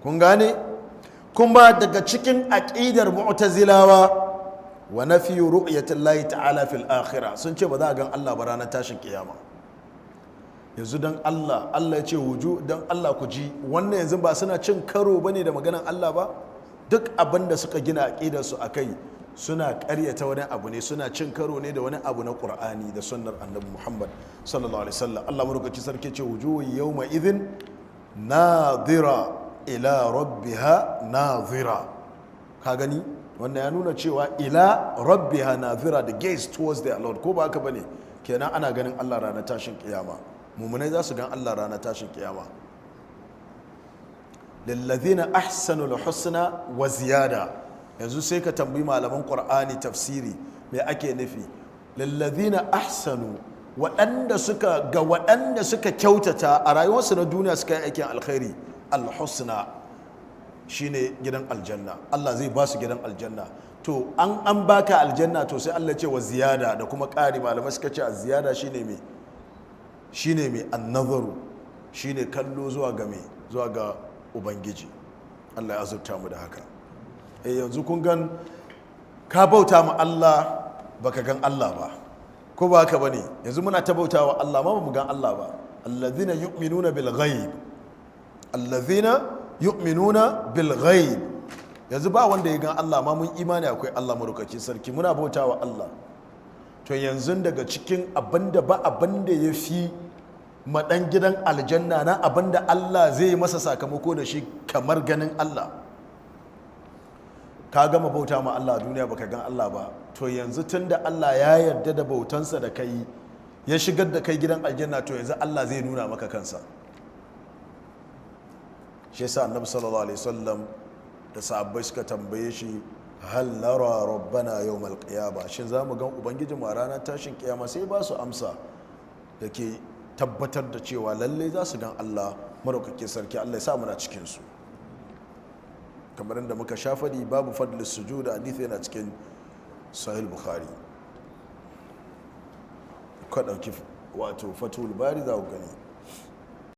Kun gane? Kuma daga cikin aƙidar Mu'tazilawa, wa nafiyu ru'yatillahi ta'ala fil akhirah. Sun ce ba za a gan Allah ba ranar tashin kiyama. Yanzu dan Allah, Allah ya ce wuju, dan Allah ku ji wannan. Yanzu ba suna cin karo bane da maganan Allah ba? Duk abin da suka gina aƙidar su akai, suna ƙaryata wani abu ne, suna cin karo ne da wani abu na Qur'ani da sunnar Annabi Muhammad sallallahu alaihi wasallam. Allah madaukaki sarki ce: wujuhu yawma idhin nadira ila rabbiha nadira. Ka gani, wannan ya nuna cewa ila rabbiha nadira, the gaze towards their Lord, ko ba haka bane? Kenan ana ganin Allah ranar tashin kiyama. Mumunai za su gan Allah ranar tashin kiyama. Lillazina ahsanu alhusna wa ziyada. Yanzu sai ka tambayi malaman Qur'ani tafsiri, me ake nufi lillazina ahsanu? Waɗanda suka ga waɗanda suka kyautata a rayuwarsu na duniya, suka yi aikin alkhairi, alhusna shine gidan aljanna. Allah zai ba su gidan aljanna. To an baka aljanna, to sai Allah ce wa ziyada, da kuma ƙari. Malamai suka ce a ziyada shine me? Shine me? Annazaru, shine kallo zuwa ga me? Zuwa ga Ubangiji. Allah ya azurta mu da haka. Eh, yanzu kun gan ka bauta ma Allah, baka gan Allah ba, ko ba haka bane? Yanzu muna ta bauta wa Allah ma ba mu gan Allah ba. Allazina yu'minuna bil ghaib, allazina yu'minuna bil ghaib. Yanzu ba wanda ya gan Allah, ma mun imani akwai Allah madaukakin sarki, muna bauta wa Allah. To yanzu daga cikin abinda ba abinda ya fi maɗan gidan aljanna na abinda Allah zai yi masa sakamako da shi kamar ganin Allah. Ka gama bauta ma Allah a duniya, baka gan Allah ba. To yanzu tunda Allah ya yarda da bautansa da kai, ya shigar da kai gidan aljanna, to yanzu Allah zai nuna maka kansa. Shi yasa Annabi sallallahu alaihi wasallam da sahabbai suka tambaye shi: hal nara rabbana yawmal qiyama? Shin za mu gan Ubangijin mu a ranar tashin kiyama? Sai ba su amsa da ke tabbatar da cewa lalle za su gan Allah madaukakin sarki. Allah ya sa muna cikin su. Kamar inda muka sha fadi, babu fadl sujud, hadisi yana cikin Sahih Bukhari. Ka dauki wato Fatul Bari, za ku gani.